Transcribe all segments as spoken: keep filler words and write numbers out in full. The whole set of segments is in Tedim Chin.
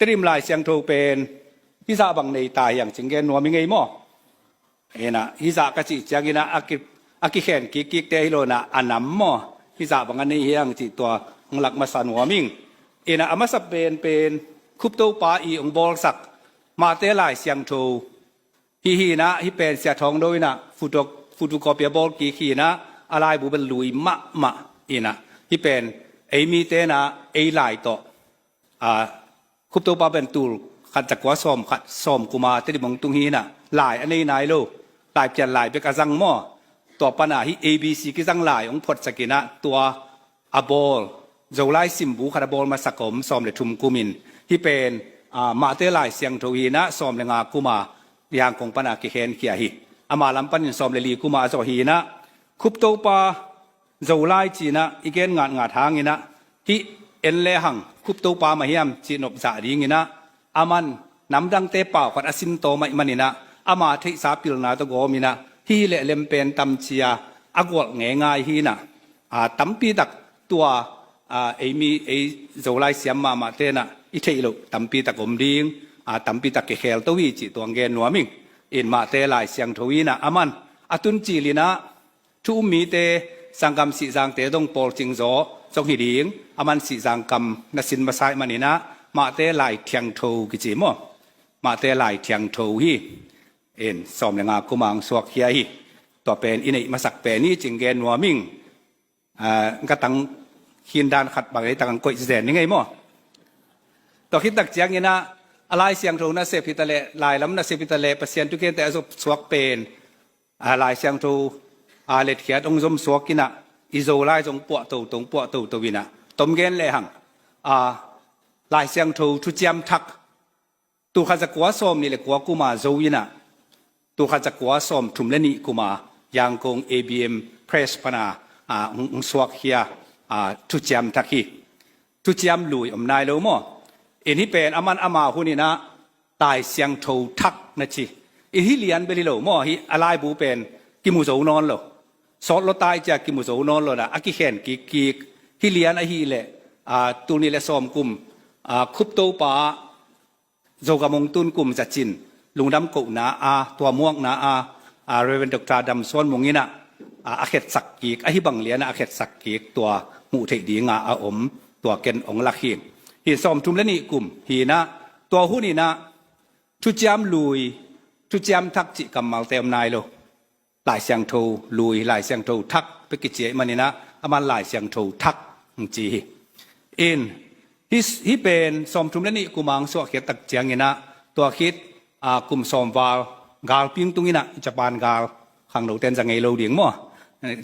Tedim Lai Siangtho pen hizah bang nei ta hiang cing gen nuam i ngei maw? Ina hizah ka cih cianginah a ki a kikhen kikkikte hi lo inah a nam maw? Hizah bang a nei hiang cih tua hong lak masa nuam ing. Ina a masa penpen Khuptopa i hong bawlsak Mahte Lai Siangtho hi hi inah hi pen Sia Thawng Do inah photo photocopy a bawl kik hi inah a laibu bel lui mahmah inah hi pen ei mite inah ei lai tawh a Khuptopa pen tul khat zakua sawm khat sawm kuma Tedim hong tung hi inah lai a nei nai lo. Lai pian lai bek a zang maw? Tua pana hi A B C kizang lai hong photsak inah tua a bawl Zolai simbu khat a bawl masak om sawm le thum kumin hi pen a Mahte Lai Siangtho hi inah sawm le nga kuma Yangon pana kikhenkhia hi. Ama lam panin sawm le li kuma a zawh hi inah Khuptopa Zolai cinah i gen ngatngat hanginah hih en le hang Khuptopa mah hiam cih nopzah dinginah aman namdangte pau khat a sin tawm ahih maninah ama theihsa pilna tawh gawminah hih leh lem pen tamcia a gualh ngeingai hi inah a tampitak tua a eimi ei Zolai siam mahmah tenah i theih loh tampitak om ding a tampitak kikhel to hi cih tuang gen nuam ing. In Mahte Lai Siangtho inah aman a tun cilinah thu um mite sanggam sihzangte dong pawlcing zaw zong hi ding aman sihzang kam na sin masa ahih maninah Mahte Lai Thiangtho kici maw? Mahte Lai Thiangtho hi. In sawm le nga kuma hong suakkhia hi. Tua pen i neih masak pen hi cing gen nuam ing. Ka tang khin dan khat bang ei takang koih zen ni ngei maw? Tua khit tak cianginah a Lai Siangtho nasep hi taleh lai lam nasep hi taleh Pasian thukente a zop suak pen a Lai Siangtho a letkhiat hong zom suak inah i Zolai zong puah toto hong puah toto inah tom gen le hang a Lai Siangtho thuciam thak tul khat zakua sawm nih le kua kuma zo inah tul khat zakua sawm thum le nih kuma Yangon A B M Press pana a hong hong suakkhia a thuciam thak hi. Thuciam lui om nai lo maw? In hi pen aman ama hun inah Lai Siangtho thak na ci. In hi lian bel hi lo maw? Hi a laibu pen kimu zo nawn lo. Sawt lo tai cia kimu zo nawn lo inah a kikhen kikkik hi lian ahih leh a tul nih le sawm kum a Khuptopa Zogam hong tun kum zacin lungdam kohna a tua muakna a a Reverend Doctor Dam Suan Mung inah a a khetsak kik ahi bang lianah a khetsak kik tua hmuh theih dinga a om tua ken hong lak hi. Hi sawm thum le nih kum hi inah tua hun inah thuciam lui thuciam thak cih kammalte om nai lo. Lai Siangtho lui Lai Siangtho thak pek kici ahih maninah aman Lai Siangtho thak hong ci hi. In hi hi pen sawm thum le nih kuma hong suahkhiat tak cianginah tua khit a kum sawm val galping tung inah Japan gal khangno ten za ngei lo ding maw?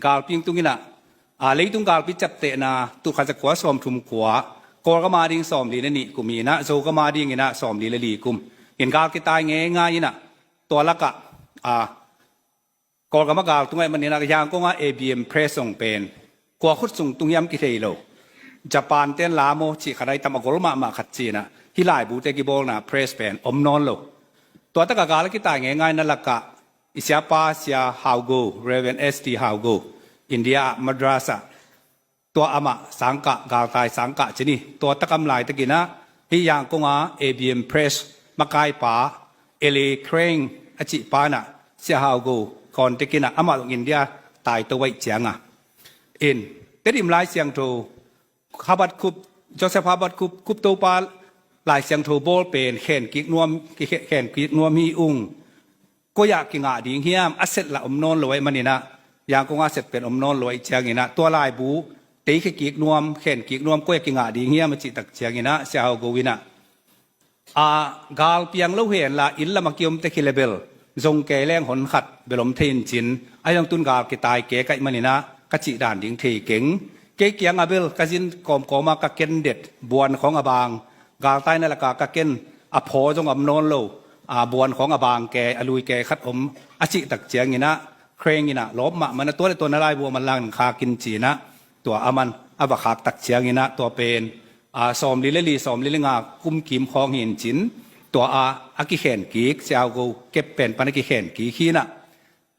Galping tung inah a leitung galpi ciaptehna tul khat zakua sawm thum kua Kawlgam a ding sawm li le nih kum inah Zogam a dinginah sawm li le li kum in gal kitai ngeingai inah tua lakah a Kawlgam a gal tung ahih maninah Yangon a A B M Press zong pen kua khut sung tung hiam kithei lo. Japan ten la maw cih khat ahi tam a gol mahmah khat cinah hi laibute kibawlna press pen om nawn lo. Tua takah gal a kitai ngeingaina lakah i siapa Sia Hau Go, Reverend S T Hau Go, India ah Madras ah tua amah sangkah galtai sangkah cin hi. Tua takam laitakinah hih Yangon a A B M Press makaipa Eli Crane a cihpa inah Sia Hau Go kawntek inah amah zong India taito ahih cianga in Tedim Lai Siangtho Habakkuk Joseph Habakkuk Khuptopa Lai Siangtho bawl pen khen kik nuam khen kik nuam hi ung. Koi ah kingah ding hiam a set lah om nawn lo ahih maninah Yangon a set pen om nawn lo ahih cianginah tua laibu teikhia kik nuam khen kik nuam koi ah kingah ding hiam a cih tak cianginah Sia Hau Go inah a gal piang lo henla inn lam a kiom tek hi le bel zong kei leng hon khat bel om thei in cin ahi zong tun gal kitai kek ahih maninah ka cih dan ding thei keng. Kei kiangah bel ka zin kawmkawma ka ken det buan khawng a bang galtaina laka ka ken a phaw zong om nawn lo. A buan khawng a bang ke a lui ke khat om a cih tak cianginah Crane inah lawp mahmah inah tua le tua na laibu a man lang khak in cinah tua aman a va khak tak cianginah tua pen a sawm li le li sawm li le nga kum kim khawng hi in cin tua a a kikhen kik Sia Hau Go kep pen pan a kikhen kik hi inah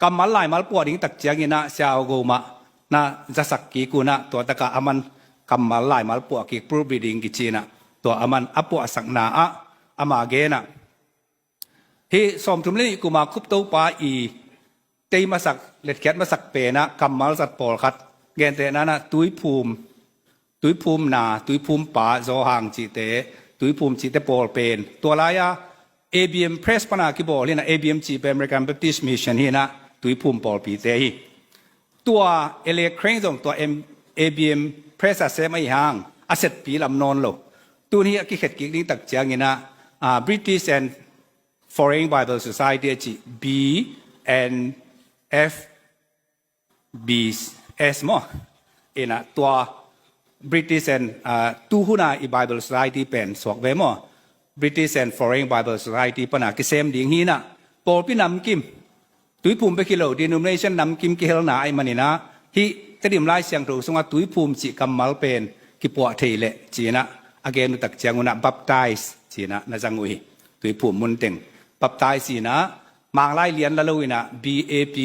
kammal laimal puah ding tak cianginah Sia Hau Go mah na zasak kik unah tua takah aman kammal laimal puah kik pulpit ding kicinah tua aman a puahsakna ah ama genah. Hih sawmthum le nih kuma Khuptopa i tei masak, letkhiat masak penah kammal zat pawlkhat, gentehna nah Tuiphum, Tuiphum na, Tuiphum pa, Zawhang cihte, Tuiphum cihte pawl pen tua lai-a A B M Press pana kibawl hinah, A B M cih pen American Baptist Mission hinah, Tuiphum pawlpite hi. Tua L A Crane zong tua M-, A B M Press a sem ahi hang a setpi lam nawn lo. Tun hi a kikhet kik ding tak cianginah, ah, British and Foreign Bible Society a cih, B and F B S maw? Inah tua British and, ah, tuhuna i Bible Society pen suak ve maw? British and Foreign Bible Society pana kisem ding hinah pawlpi namkim, Tuiphum bek hi lo, denomination namkim kihelna ahi maninah hih Tedim Lai Siangtho sungah Tuiphum cih kammal pen kipuah thei leh cinah a gen uh tak ciangunah baptize cinah na zang uh hi. Tuiphum munteng baptize inah Manglai lian la lo inah B A P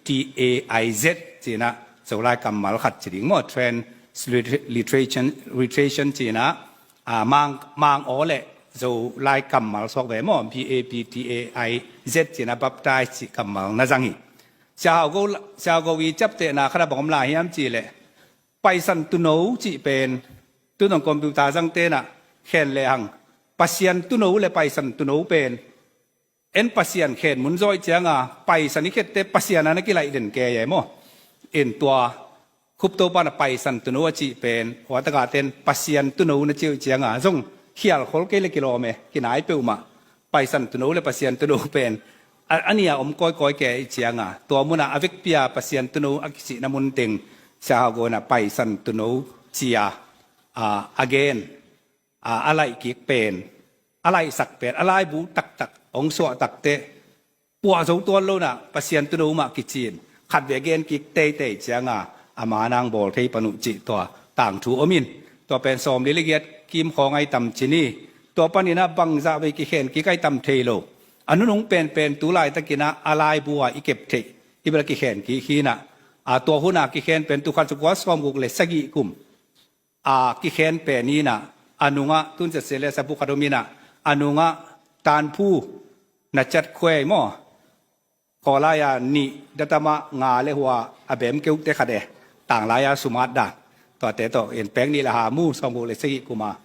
T A I Z cinah Zolai kammal khat ci ding maw, transliteration, literation cinah, ah, Mang, Mang aw le Zolai kammal suak ve maw, B A P T A I Z cinah baptize cih kammal na zang hi. Sia Hau Go, Sia Hau Go i ciaptehna khat a bang om lai hiam cih leh Paisan Tuuno cih pen, tu nong computer zang tenah khen lehang, Pasian Tuuno le Paisan Tuuno pen en Pasian khen mun zawh cianga Paisan i khette Pasian a na kilaih den kei e maw? In tua Khuptopa na Paisan Tuuno a cih pen, ua taka ten Pasian Tuuno na cih uh cianga zong khial khol kei le kilawm e, kinai peuhmah. Paisan Tuuno le Pasian Tuuno pen a, a nia om kawikawi kei i cianga, tua munah a vekpia Pasian Tuuno a kicihna munteng Sia Hau Go na Paisan Tuuno cia, a, a gen, a, a laih kik pen, a laihsak pen, a laibu taktak hong suah takteh puah zo tuan lonah Pasian Tuuno mah kicin khat ve gen kik teitei cianga ama nang bawl thei pan uh cih tua tangthu om in. Tua pen sawmli le giat kim khawng ahi tam ci ni. Tua paninah bangzah vei kikhen kik ahi tam thei lo. A nunung penpen tu laitakinah a laibu a i kep theih hi bel a kikhen kik hinah, a, tua huna kikhen pen tukhan sukua sawmguk le sagih kum a kikhen pen inah, a nungah tun zet se le sabu khat om inah, a nungah Tanphu na cat khuei maw? Kawlai-a nih, datama nga le hua a bem keukte khat e, tanglai-a sumat dan. Tuate tawh in peng nih le ha mu sawmguk le sagih kuma.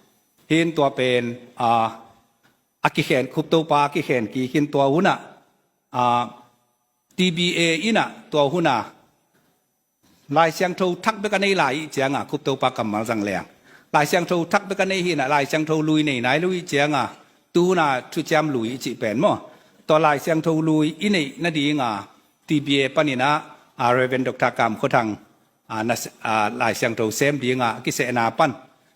Hin tua pen, a, a kikhen, Khuptopa a kikhen kik hin tua hunah, a, T B A inah tua hunah Lai Siangtho thak bek a nei lai ih cianga Khuptopa kammal zang leng. Lai Siangtho thak bek a nei hinah Lai Siangtho lui nei nai lo ih cianga tuhuna thuciam lui i cih pen maw? Tua Lai Siangtho lui i neih nadinga T B A paninah, a, Reverend Doctor Kam Khua Thang, a, na, a, Lai Siangtho sem dinga a kisehna pan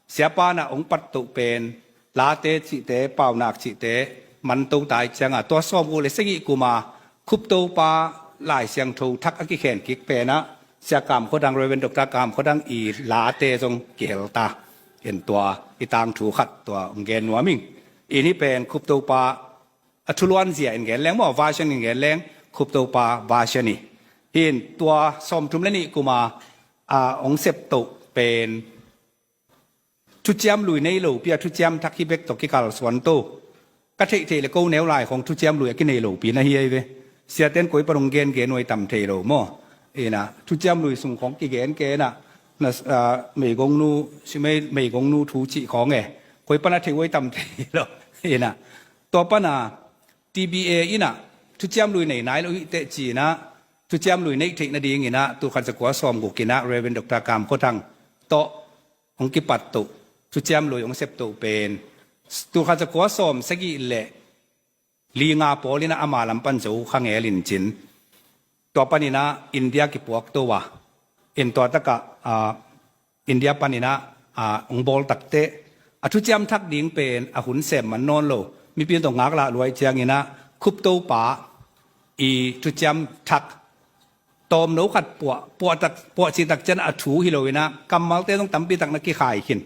Siapa na hong pattoh pen Late cihte, Paunak cihte manto tai cianga tua sawmguk le sagih kuma Khuptopa Lai Siangtho thak a kikhen kik penah Sia Kam Khua Thang, Reverend Doctor Kam Khua Thang i Late zong kihel ta. In tua i tangthu khat tua hong gen nuam ing. In hih pen Khuptopa a thuluanzia in gen leng maw, version in gen leng Khuptopa version hi. Hin tua sawmthum le nih kuma, a, hong septoh pen thuciam lui nei lopi a thuciam thak hi bek tawh kikalsuan to. Ka theihtheih le ko neu lai khong thuciam lui a kinei lopi na hi ei ve. Siaten koi pan hong gengen huai tam thei lo maw? Ina thuciam lui sung khong kigen ke na, na, a, meigongnu, si mei, meigongnu thu cih khong e. Koi pan a thei huai tam thei lo. Ina tua pana T B A inah thuciam lui nei nai lo hi teh cinah thuciam lui neih theih nadinginah tulkhat zakua sawmguk inah Reverend Doctor Kam Khua Thang tawh hong kipat toh, thuciam lui hong sep toh pen tulkhat zakua sawm sagih le li nga pawl inah ama lam pan zo kha ngel in cin. Tua paninah India kipuak to a, in tua takah, a, India paninah, a, hong bawl takteh a thuciam thak ding pen a hun sem man nawn lo. Mipi tawh ngaklah luai cianginah Khuptopa i thuciam thak tawmno khat puah, puah tak, puah cih tak cian a thu hi loinah kammalte zong tampi tak na kikhai khin.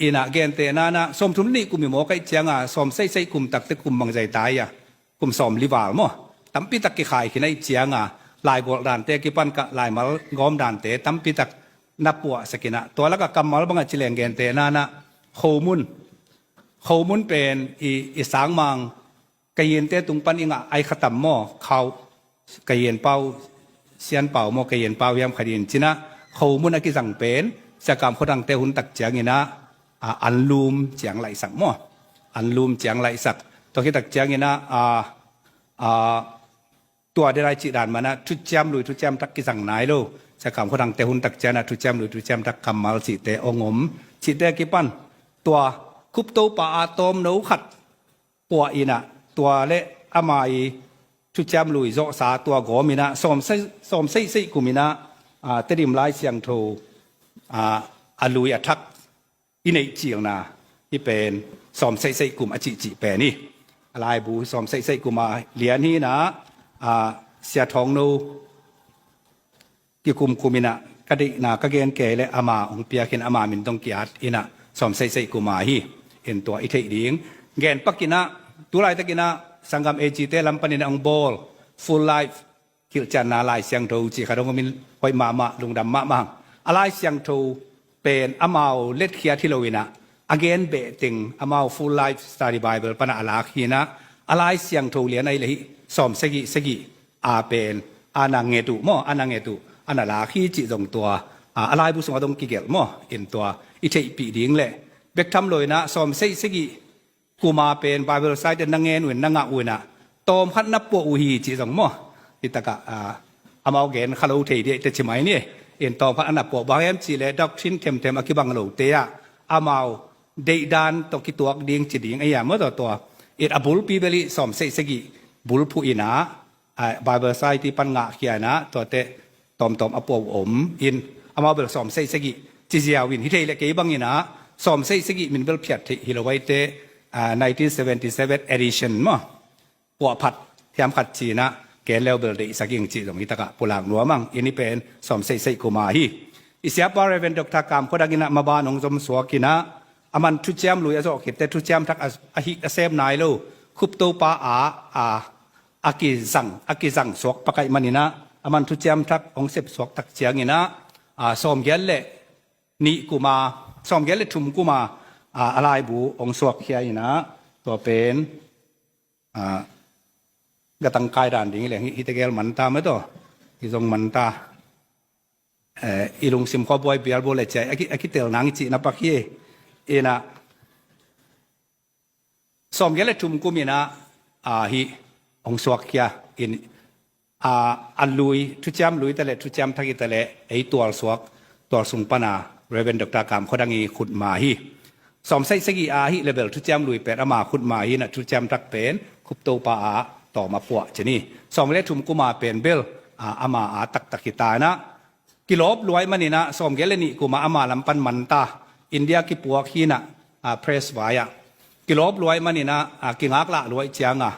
Inah gentehna nah sawmthum nih kum i mawk aih cianga sawm seihseih kum takte kum bangzai tai a, kum sawmli val maw? Tampi tak kikhai khin aih cianga laigualh dante kipan kah laimal gawm dante tampi tak na puahsak inah tua lakah kammal bangah ci leng gentehna nah khomun, Khomun pen i, i sangmang, Kayinte tung pan i ngah ai khatam maw, khau, Kayin pau, Sian pau maw, Kayin pau hiam khat in cinah, khomun a kizang pen, Sia Kam Khua Thangte hun tak cianginah, a, anlum ciang laihsak maw. Anlum ciang laihsak. Tua khit tak cianginah, a, a, tua denai cih dan manah, thuciam lui, thuciam thak kizang nai lo. Sia Kam Khua Thangte hun tak cianah, thuciam lui, thuciam thak kammal cihte ong om. Cihte kipan, tua Khuptopa a tawmno khat puah inah, tua le ama i thuciam lui zawhsa tua gawm inah, sawm sei, sawm seihseih kum inah, a, Tedim Lai Siangtho, a, a lui a thak i neih cilna hi pen, sawm seihseih kum a cihcih pen hi. A laibu sawm seihseih kum a lian hi inah, a, Sia Thawngno kikumkum inah, ka deihna ka gen kei le ama hong piak in ama min dong ki-at inah, sawm seihseih kum a hi. In tua i theih ding. Gen pak inah, tu laitak inah, sanggam A G te lam panin hong bawl, Full Life, Hilhcianna Lai Siangtho cih khat hong om in, hoih mahmah, lungdam mahmah. A Lai Siangtho pen amau letkhiat hi lo inah, a gen beh teng amau Full Life Study Bible panah a lak hi inah, a Lai Siangtho lian ahi le hih, sawm sagih sagih a pen, a na nget uh maw, a na nget uh, a na lak hi cih zong tua, a, a laibu sungah dong kigelh maw, in tua i theihpih ding le, bek tham lo inah, sawm sagih sagih kum a pen Bible side na ngen uh in, na ngah uh inah, tawm khat na puah uh hi cih zong maw. Hi takah, a, amau gen kha lo thei dih te ci mai ni. In tawm khat a na puah, bang hiam cih le doctrine themthem a kibang lote ah, amau deihdan tawh kituak ding ci ding a hiam maw, tua tua. In a bulpi bel hih sawm sagih sagih bulphuh inah, a, Bible Society pan ngahkhia inah, tuate tawmtawm a puah uh om in, amau bel sawm sagih sagih ci ziau in, hi thei le kei bang inah, sawm sagih sagih min bel phiat theih hi lo ahi te, a, nineteen seventy-seven edition maw. Puahphat hiam khat ci inah, gen leu bel deihsak ing cih zong hi takah pulak nuam ing. In hih pen sawm sagih sagih kum a hi. I siapa Reverend Doctor Kam Khua Thang inah maban hong zom suak inah, aman thuciam lui a zawh khit te thuciam thak a, a hih a sem nai lo, Khuptopa a, a, a kizang, a kizang suak pakaih man inah, aman thuciam thak hong sep suak tak ciang inah, a, sawmgiat le nih kum a, sawmgiat le thum kum a, a, a laibu hong suakkhia inah, tua pen, a, ka tangkai dan ding hi leng, hih, hih tegel man ta maw tua, hih zong man ta. Eh, i lungsim khua buai bial bo le ciai, a ki, a kitel nang i cihna pak hi. Inah, sawmgiat le thum kum inah, a, hih hong suakkhia in, a, a lui, thuciam lui ta le, thuciam thak hi ta le, ei tualsuak, tualsung pana, Reverend Doctor Kam Khua Thang i khutma hi. Sawm sagih sagih a hih le bel thuciam lui pen ama khutma hi inah, thuciam thak pen Khuptopa a tawm a puah ci ni. Sawmgiat le thum kum a pen bel, a, ama a taktak hi ta inah, kilawp luai man inah, sawmgiat le nih kum a ama lam pan man ta, India kipuak hi inah, a, press vai ah. Kilawp luai man inah, a, kingaklah luai ciang a,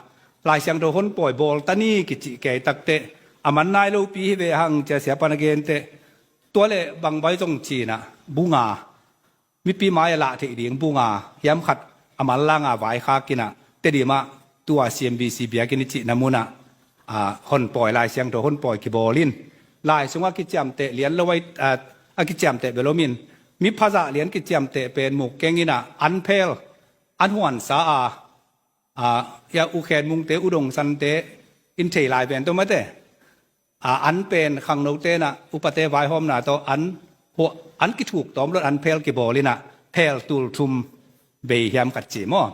Lai Siangtho hon pawi bawl ta ni kicih kei tak teh, a man nai lopi hi ve hang ci a siapa na gen teh, tua le bang vai zong ci inah, bu nga, mipi mai a lah theih ding bu nga hiam khat a manlang a vaikhak inah, Tedim ah, tua C M B C biakinn i cihna munah, a, hon pawi, Lai Siangtho hon pawi kibawl in, lai sungah a kiciamteh lian lo ahi, a, a kiciamteh bel om in, mi phazah lian kiciamteh pen muk keng inah, an phel, an huansa a, a, hia U Khen Mungte, U Dong Sante in thei lai pen tawh mate. A, an pen khangnote inah upate vaihawmna tawh an, hua, an kithuk tawm lo in an phel kibawl inah, phel tul thum bei hiam khat ci maw.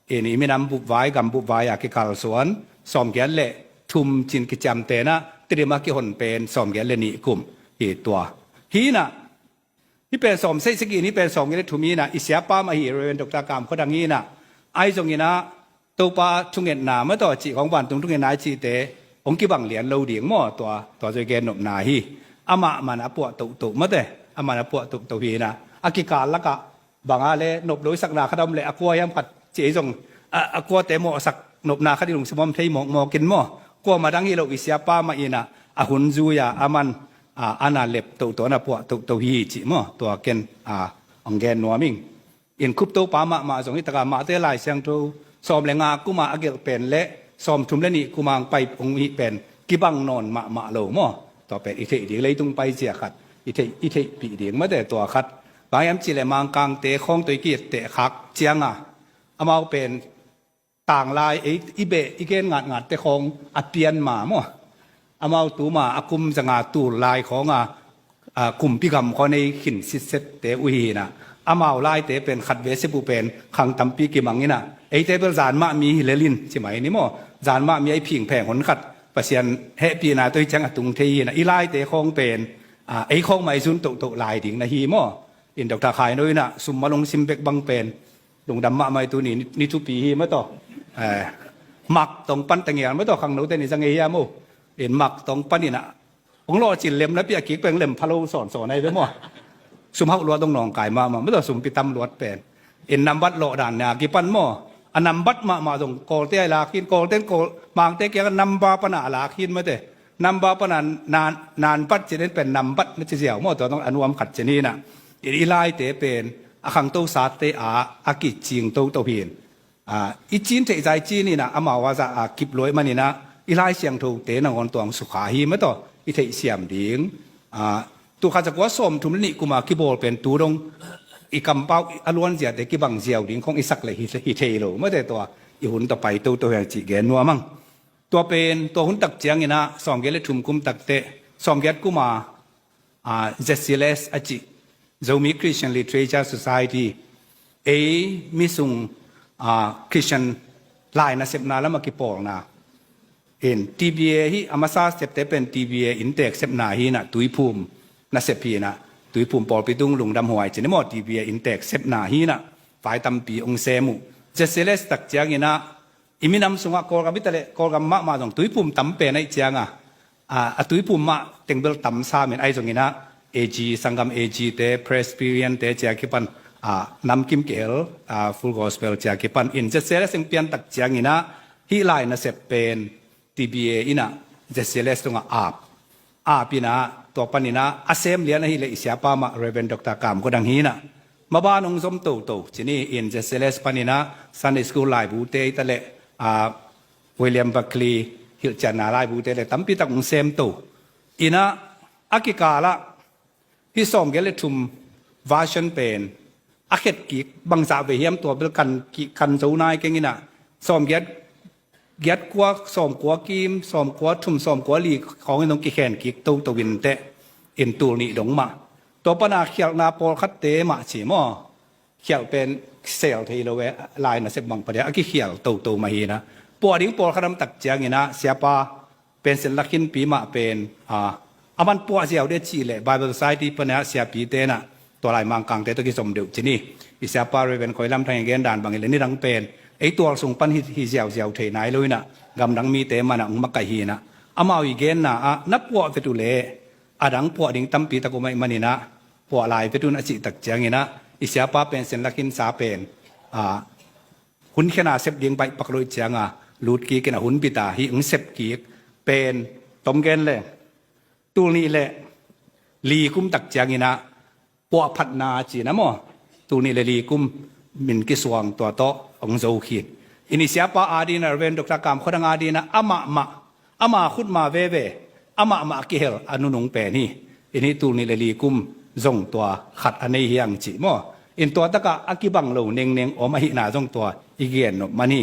In i minam bup vai, gam bup vai a kikalsuan, sawmgiat le thum ci-in kiciamteh inah, Tedim a kihon pen sawmgiat le nih kum hi tua. Hi inah, hih pen sawm sagih sagih, hih pen sawmgiat le thum hi inah, i siapa mah hi, Reverend Doctor Kam Khua Thang hi inah, ahi zong inah, Topa thungetna maw tua cih khawng, vantung thungetna i cihte hong kibang lian lo ding maw, tua, tua zoi gen nopna hi. Amah man a puah tohtoh mate, amah man a puah tohtoh hi inah, a kikal lakah bang a le nop lo i sakna khat a om le, a kua hiam khat ci ei zong, a, a kuate mawhsak nopna khat i lungsim om thei mawkmawk in maw. Kuamah dang hi lo, i siapa mah inah, a hun zui a, aman, a, a na lep tohtoh, a na puah tohtoh hi cih maw, tua ken, a, hong gen nuam ing. In Khuptopa mahmah zong hi takah, mahte Lai Siangtho sawm le nga kum a a gelh pen le sawm thum le nih kum a hong pai hong hih pen kibang nawn mahmah lo maw. Tua pen i theih ding, leitung pai zia khat i theih, i theihpih ding mate, tua khat. Bang hiam cih le Mangkangte khawng tawh i ki-etteh khak ciang a, Amau pen tanglai ei i beh i gen ngatngatte khawng a pian ma maw? Amau tuma a kum zanga tul lai khawnga a, kumpi gam khaw nei khin sitsette uh hi inah, amau laite pen khat ve sep uh pen khang tampi kimang inah, eite bel zan mah mi hi lelin ci mai ni maw? Zan mah mi a i phingpheng hun khat Pasian hehpihna tawh hi ciang a tung thei hi inah, i laite khawng pen a, ei khawng mah i zun tohtoh lai ding na hi maw? In Doctor Khai No inah sum malong sim bek bang pen lungdam mahmah i tuni ni thupi hi mataw. Eh, mak tong pan tangial mataw, khangnote ni zang ei hiam uh? In mak tong pan inah ong lawh cil lem napi a kik peng lem phalo sawnsawn ai ve maw? Sum hauh luat dong nawngkai mahmah mataw, sumpi tam luat pen. In nambat lawh dan na kipan maw? A nambat mahmah zong Kawlte ai lak hin, Kawlte in Kawl, Mangte kiang a namba pana a lak hin mate. Namba pana nan, nanbat ci den pen nambat na ci ziau maw? Tua dong a nuam khat ci ni inah. I, i laite pen a khangto sate a, a kicing toto hin. A, i cin theih zai cin inah amau a zah a kip luai man inah i Lai Siangthote nangawn tuang sukha hi mataw i theihsiam ding. A, tul khat za kua sawm thum le nih kuma kibawl pen tu dong i kampau a luanziate kibang ziau ding khong i sak le hi, hi thei lo mate, tua i hun tawh pai toto hiang cih gen nuam ang. Tua pen tua hun tak ciang inah sawmgiat le thum kum takteh, sawmgiat kuma a, Z C L S a cih, Zomi Christian Literature Society, ei misung a, Christian lai nasepna lam a kipawlna. In T B A hi a masa septe pen T B A inntek sepna hi inah, Tuiphum nasep hi inah, Tuiphum pawlpi tung lungdam huai ci ni maw, T B A inntek sepna hi inah, vai tampi ong sem uh. Z C L S tak ciang inah i minam sungah Kawlgam hi ta leh Kawlgam mahmah zong Tuiphum tam pen aih cianga, a, a Tuiphum mah tengbel tam samin aih zong inah A G, Sanggam A G te, Presbyterian te cia kipan, a, namkim kihel, a, Full Gospel cia kipan in Z C L S eng pian tak ciang inah hih lai nasep pen T B A inah Z C L S tungah ap. Ap inah tua pan inah a sem lian ahih leh i siapa mah Reverend Doctor Kam Khuadang hi inah, maban ong zom toto ci ni in Z C L S pan inah Sunday School laibute hi ta leh, a, William Barclay hilhcianna laibute le tampi tak ong sem to. Inah a kikalah hih sawmgiat le thum version pen a khet kik bangzah ve hiam, tua bel kan ki, kan zo nai keng inah sawmgiat, giat kua, sawmkua kim, sawmkua thum, sawmkua li khawng in dong kikhen kik toto inteh, in tul nih dong mah. Tua pana khialhna pawlkhatte mah ci maw? Khialh pen sel thei lo e, lai nasep bang padia a kikhial toto mah hi inah. Puah ding pawlkhat om tak ciang inah siapa Pensen lakhinpi mah pen, a, a man puah ziau deh cih leh Bible Society pana siapite inah tua lai Mangkangte tawh kizom deuh ci ni. I siapa Reverend Khoi Lam Thang i gen dan bang hi leh nidang pen ei tual sung pan hi, hi ziauziau thei nai lo inah, gamdang mite manah ong makaih hi inah, amau i genna ah na puah vet uh leh a dang puah ding tampi tak om ahih man inah puah lai vet un a cih tak ciang inah i siapa pensen lakhinsa pen, a, hun khena sep ding baihpak lo ih cianga lut kik inah hun bita hih ong sep kik pen tom gen le tul nih le li kum tak ciang inah puahphatna ci na maw? Tul nih le li kum min kisuang tua tawh ong zo khin. In i siapa ading inah Reverend Doctor Kam Khuadang ading inah amah mah, ama khutma veve, amah mah a kihel a nunung pen hi. In hih tul nih le li kum zong tua khat a nei hiang cih maw? In tua takah a kibang lo nengneng om ahihna zong tua i gen nop man hi.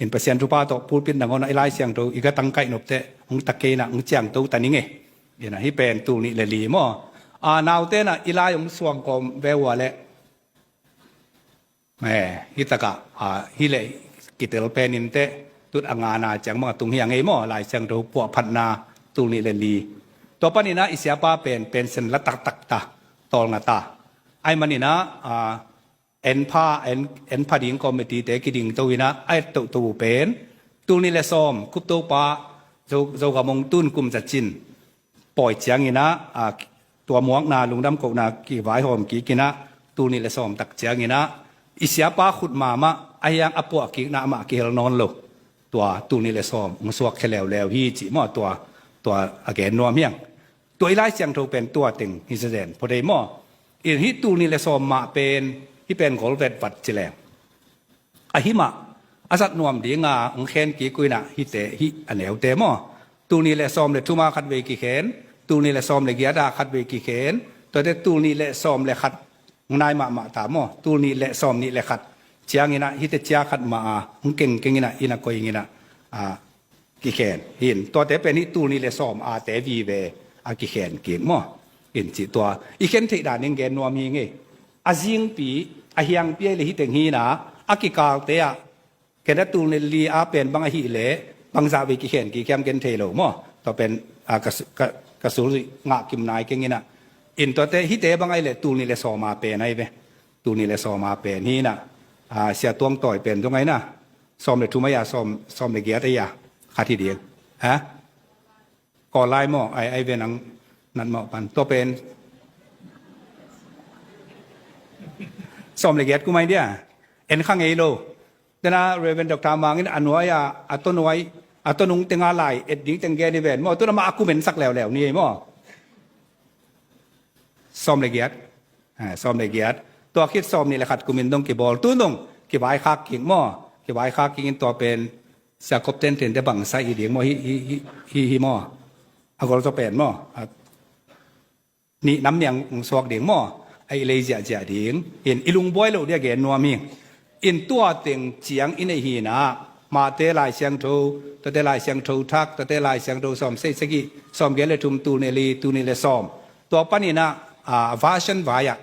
In Pasian thupha tawh pulpit nangawn ah i Lai Siangtho i gatang kaih nopte ong tak kei inah ong ciangto ta ning e. Inah hih pen tul nih le li maw? A, naute inah i lai ong suang kawm ve ua leh, eh, hih takah, a, hih leh kitel pen inteh, tut a ngana ciang bang a tung hiang ei maw? Lai Siangtho puahphatna tul nih le li. Tua pan inah i siapa pen pensen la taktak ta, tawlnga ta. Ahih man inah, a, en pha, en, en pha ding committee te kiding to inah a et toto uh pen tul nih le sawm Khup Topa Zo, Zogam ong tun kum za cin pawi ciang inah, a, tua muakna lungdam kohna kivaihawm kik inah tul nih le sawm tak ciang inah i siapa khutma mah a hiang a puah kikna amah kihel nawn lo. Tua tul nih le sawm ong suak khia leuleu hi cih maw? Tua, tua a gen nuam hiang. Tua i Lai Siangtho pen tua teng hi zazen phot ei maw? In hih tul nih le sawm mah pen hih pen golvet vat ci leng, ahi mah a zat nuam dinga ong khen kik uh inah hihte hih a neute maw? Tul nih le sawm le thuma khatvei kikhen, tul nih le sawm le giata khatvei kikhen, tuate tul nih le sawm le khat nai mahmah ta maw? Tul nih le sawm nih le khat cianginah hihte cia khat mah a hong kengkenginah inn a koinginah a kikhen hi in. Tuate pen hih tul nih le sawm a te vive a kikhen kik maw? In cih tua i khen theih dan in gen nuam hi ngei. A zingpi a hiangpi ahi le hih teng hinah a kikalte ah ken a tul nih li a pen bang ahih leh bangzah vei kikhen kik hiam gen thei lo maw? Tua pen a ka, ka, ka sulzuih ngah kim nai kenginah. In tuate hihte bang ahi leh tul nih le sawm a pen ahi ve. Tul nih le sawm a pen hinah a sia tuang tawi pen zong ahi na. Sawm le thum ahi a sawm, sawm le giat ahi a khat hi ding. Ha? Kawl lai maw? Ai, ai ve nang nat mawh pan. Tua pen sawm le giat kum ai dia. En kha ngei lo. Tena Reverend Doctor Mangin a nuai a, a to nuai, a to nung tenga lai et ding teng gen i ven maw? Tuna mah a kum en sak leuleu ni ei maw? Sawm le giat. Ah, sawm le giat. Tua khit sawm nih le khat kumin dong kibawl. Tu dong kivaikhak kik maw? Kivaikhak kik in tua pen sia kop ten ten te bangsa i ding maw? Hi, hi, hi, hi, hi maw? A gol zaw pen maw? A, nih nam niang suak ding maw? A i lei ziahziah ding. In i lungbuai lo dia gen nuam hi. In tua teng ciang i neih hinah Mate Lai Siangtho, tuate Lai Siangtho thak, tuate Lai Siangtho sawm sei sagih, sawm giat le thum, tul nih li, tul nih le sawm. Tua paninah a, version vai-ah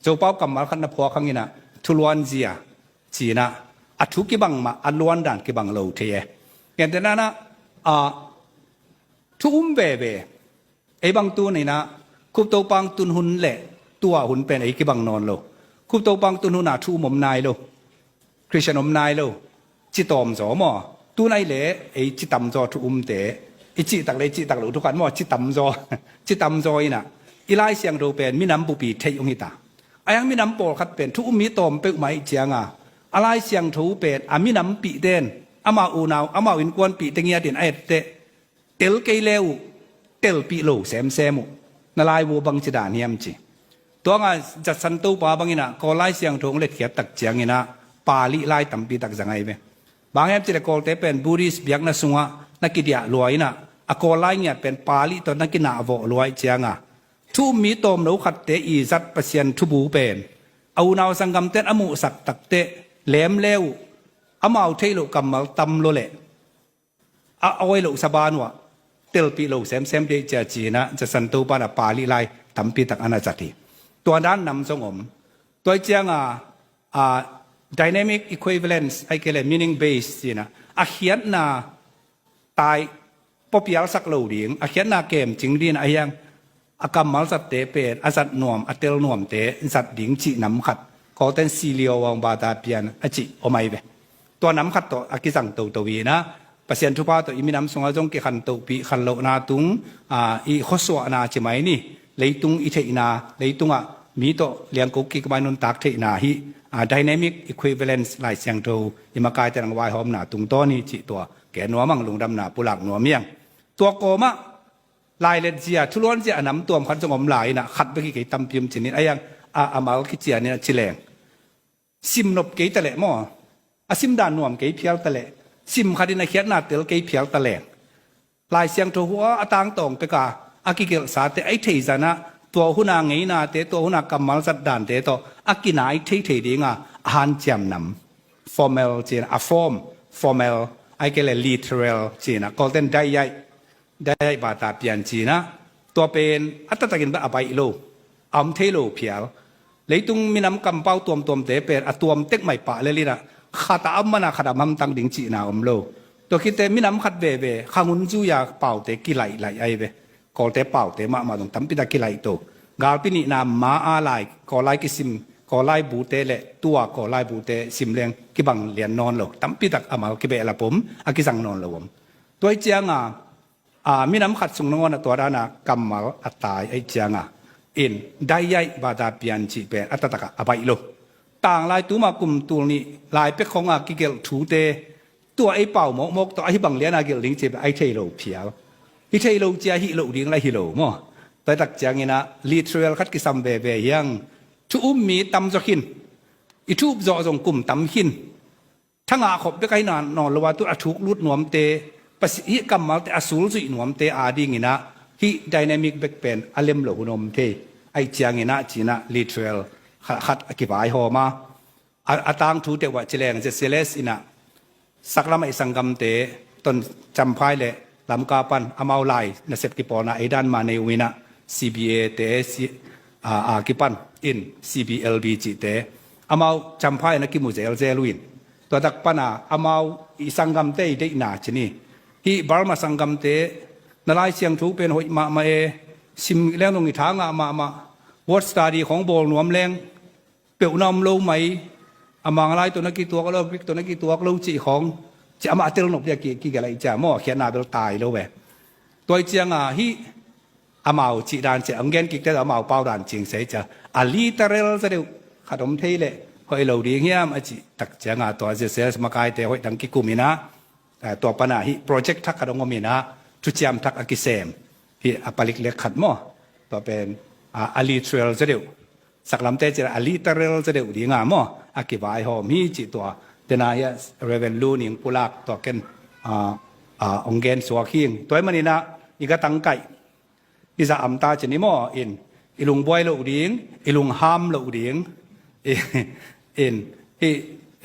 Zopau kammal khat na phuak hanginah thuluanzia cinah a thu kibang mah a luandan kibang lo thei e. Ngentenanah a, thu um veve. Ei bang tuninah Khuptopang tun hun le tua hun pen ei kibang nawn lo. Khuptopang tun hunah thu um om nai lo. Khristian om nai lo. Ci tawm zaw maw? Tun ai le ei ci tam zaw thu umte. I cihtak le i cihtak lo thu khat maw? Ci tam zaw. Ci tam zaw inah i Lai Siangtho pen minam bupi theih ung hita. Aiang minam pawlkhat pen thu um mi tawm peuhmah ih cianga a Lai Siangtho pen a minam pihten amau unau amau innkuan pihte ngiatin a etteh tel kei le uh, telpih lo semsem uh. Na laibu bangci dan hiam ci. Tuanga Judson Topa banginah Kawl Lai Siangtho hong letkhiat tak cianginah Pali lai tampi tak zang ai ve. Bang hiam cileh Kawlte pen Buddhist biakna sungah na kidiah luai inah a Kawl lai ngiat pen Pali tawh na kinahvawh luai cianga thu um mi tawmno khatte i zat Pasian thubu pen a unau sanggamten a muhsak takteh lem le uh amau theih loh kammal tam lo leh a awi loh saban uah telpih lo semsem dei cia cinah Judson Topa na Pali lai tampi tak ana zat hi. Tua dan nam zong om. Tua ih cianga a, dynamic equivalence ai kei le meaning base cinah a khiatna tai papialsak lo ding a khiatna kemcing ding a hiang a kammal zatte pen a zat nuam a tel nuamte zat ding cih nam khat Kawlten silio awng bata pian a cih om ai ve. Tua nam khat tawh a kizang toto inah Pasian thupha tawh i minam sungah zong kikhantohpih khanlohna tung a, i khuasuahna ci mai ni. Leitung i theihna leitungah mi tawh liangko kik mai nuntak theihna hi a, dynamic equivalence Lai Siangtho i makaite nang vaihawmna tungtawn hi cih tua ke nuam ang lungdamna pulak nuam iang. Tua kawmah lailet zia thuluan zia a nam tuam khat zong om lai inah khat bek hi kei tampi om cinin a iang a, a mal kician inah ci leng. Sim nop kei taleh maw? A sim dan nuam kei phial taleh sim khatin a khiatna tel kei phial taleh Lai Siangtho hua a tangtawng peka a kigelhsate a i theizanah tua huna ngeinate tua huna kammal zat dante tawh a kinai theithei dinga a hanciam nam formal cina a form formal ai kei le literal cina Kawlten daiai daiai bata pian cina tua pen a taktakin a baih lo a om thei lo phial. Leitung minam kampau tuamtuamte pen a tuam tek mai pah lelinah khat a om mana khat a hamtang ding cihna om lo. Tua khitte minam khat veve khangun zuia paute kilaihlaih ai ve. Kawlte paute mahmah dong tampi tak kilaih to. Galpi nihna ma a lai Kawllai kisim Kawllai bute le tua Kawllai bute sim leng kibang lian nawn lo. Tampi tak a mal kibehlap om a kizang nawn lo om. Tua ih cianga a, minam khat sung nangawn a tua dana kammal a tai aih cianga in daiai bata pian cih pen a taktakah a baih lo. Tanglai tuma kum tul nih lai pek khonga kigelh thute tua ei pau mawkmawk tawh ahi bang liana gelh ding cih pen ahi thei lo phial. Hi thei lo cia hih loh ding la hi lo maw? Tua tak cianginah literal khat kisam veve hiang thu um mi tam zaw khin i thu up zawh zong kum tam khin thangah khop bek ahi nawn lo a tu a thuk lut nuamte hih kammalte a sulzuih nuamte adinginah hih dynamic bek pen a lem lo hun om thei aih cianginah cinah literal khat a kivaihawm a A, a tangthu teuh ah ci leng Z C L S in ah saklam ah i sanggamte Ton Champhai le Lamka pan amau lai nasep kipawlna ei dan mah nei uh in ah C B A te, C, a, a kipan in C B L B cihte amau Champhai na kimu zelzel uh in, tua tak pan a amau i sanggamte i deihna ci ni. Hih Burma sanggamte na Lai Siangtho pen hoih mahmah e, sim leng nong i tha ngah mahmah, word study khong bawl nuam leng peuhna om lo mai, a Manglai tawh na kituak lo, Greek tawh na kituak lo cih khong, ci amah a tel nop dia ki, kigelh ahi cia maw, khiatna bel tai lo ve. Tua ih cianga hih amau cih dan cia, ang gen kikte amau pau dan cing sei cia, a literal za deuh khat om thei leh hoih lo ding hiam a cih tak cianga tua Z C L S makaite hoih dang kikum in ah, eh, tua pana hih project thak khat hong om in ah, thuciam thak a kisem, hih a palik lek khat maw, tua pen, a, a literal za deuh, saklamte cih a literal za deuh dinga maw, a kivaihawm hi cih tua. Tena hih a Reverend Lu Ning Pulak tua ken, a, a, hong gen suak hi. Tua ih manin ah i gatangkaih i za am ta ci ni maw, in, i lungbuai loh ding, i lungham loh ding, i, in, i,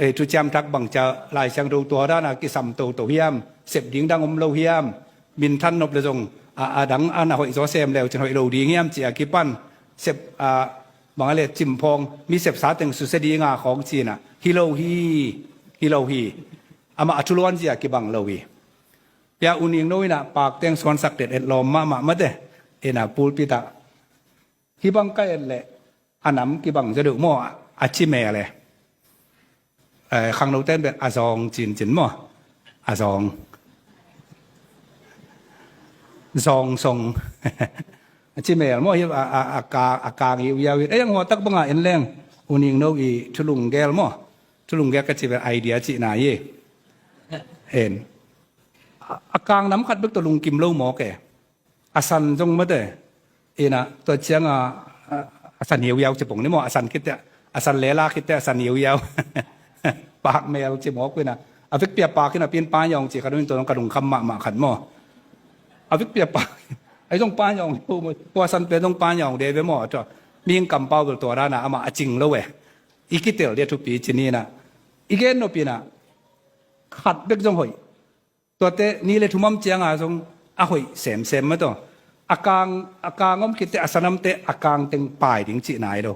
i thuciam thak bang cia Lai Siangtho tua dana kisam toto hiam, sep ding dang om lo hiam, minthan nop le zong, a, a dang a na hoih zaw sem leu cin hoih lo ding hiam ci a kipan, sep, a, bang a le cimphawng, mi sepsa teng susia dinga khawng cina, hi lo hi, hi lo hi. Amah a thuluan zia kibang lo hi. Pia U Ning No in ah pakteng suansak det et lawm mahmah mate. In ah pulpit ah hih bang ka et leh a nam kibang zaw deuh maw, a ci mel e. Eh, khangno ten bel a zawng cincin maw, a zawng, zawng song. A ci mel maw, hi a, a, a, ka, a kang i uiau hi. Ei ang huatak banga en leng U Ning No i thulunggel maw, thulunggel ka ci bel idea cihna hi. En. A, a kang nam khat bek tawh lungkim lo mawk e. A san zong mate. In ah tua cianga, a, a san hiauhiau ci pong ni maw, a san khitte, a san lela khitte, a san hiauhiau. Pakmel ci mawk uh in ah, a vekpi a pak in ah pin panyawng ci khat om in tua zong ka lungkham mahmah khat maw. A vekpi a pak, a zong panyawng, tua san pen zong panyawng de ve maw, tua mihing kampau bel tua dana amah a cing lo e. I kitel dia thupi ci ni in ah, i gen nop in ah khat bek zong hoih. Tuate ni le thumam cianga zong a hoih semsem mataw. A kang, a kang om khitte a sanamte a kang teng pai ding cihna hi lo.